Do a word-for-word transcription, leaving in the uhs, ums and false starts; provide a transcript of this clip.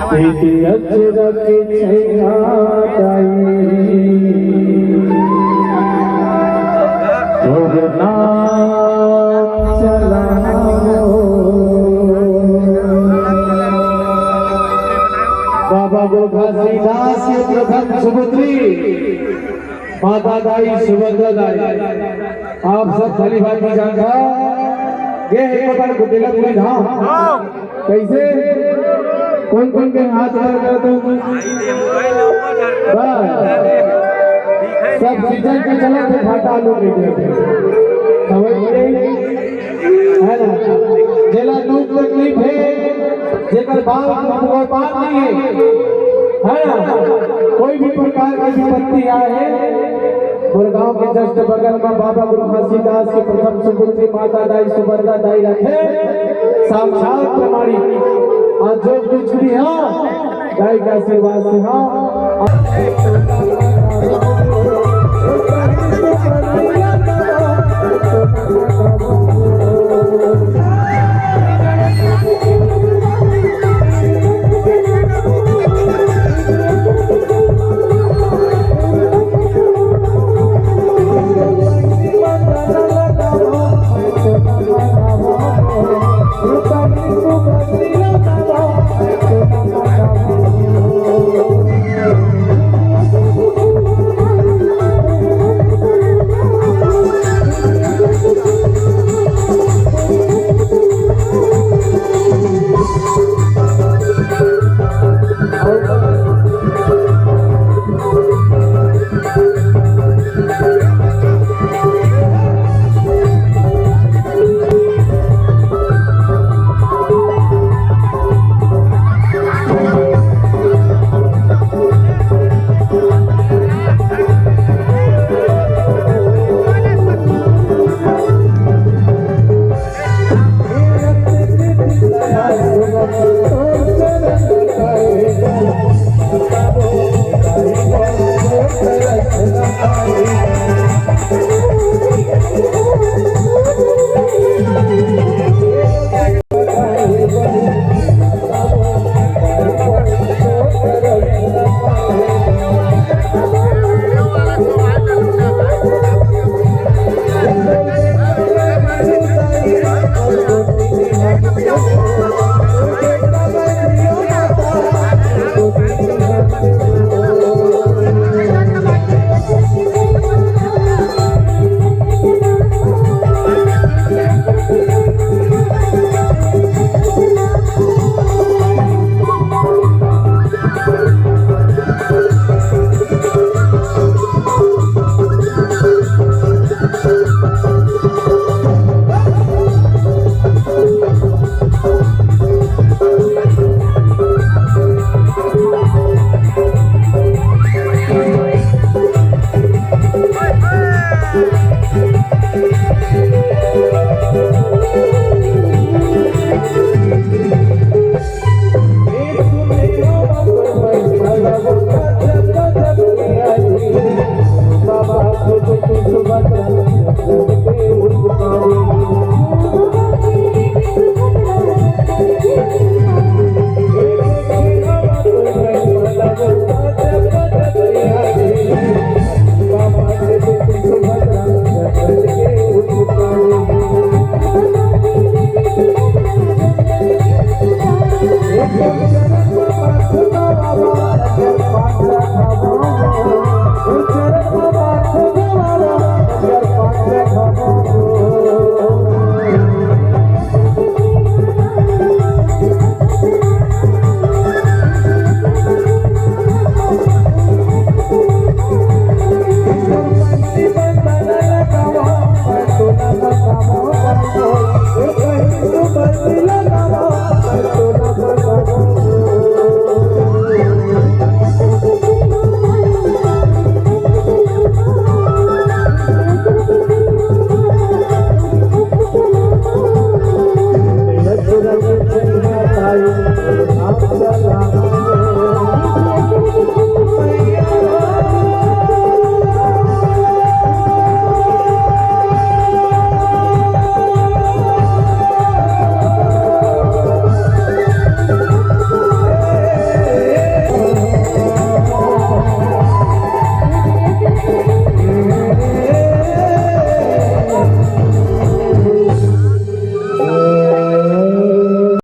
तेरे अचरा के छैया दाई, तोर नाम चलाओ। बाबा गुरु घासीदास के प्रथम सुपुत्री माता दाई, सुभद्रा दाई, आप सब भली भांति जानथा। ये है एक बार बुंदेला पूरी धाम। कैसे? कौन कौन के हाथ ऊपर कर दो। बस। सब सीजन के चलत हे, भाटा आलू के दे। समझ गए? है ना? जेला दुख तकलीफ है, जेकर बाल, कोई बात नहीं है, है ना? कोई भी प्रकार की विपत्ति आए, मोर गांव के just बगल में बाबा गुरु घासीदास के प्रथम सुपुत्री माता दाई सुभद्रा दाई रथे, साक्षात प्रमाणित। आज जो कुछ भी है, दाई के आशीर्वाद से, हाँ।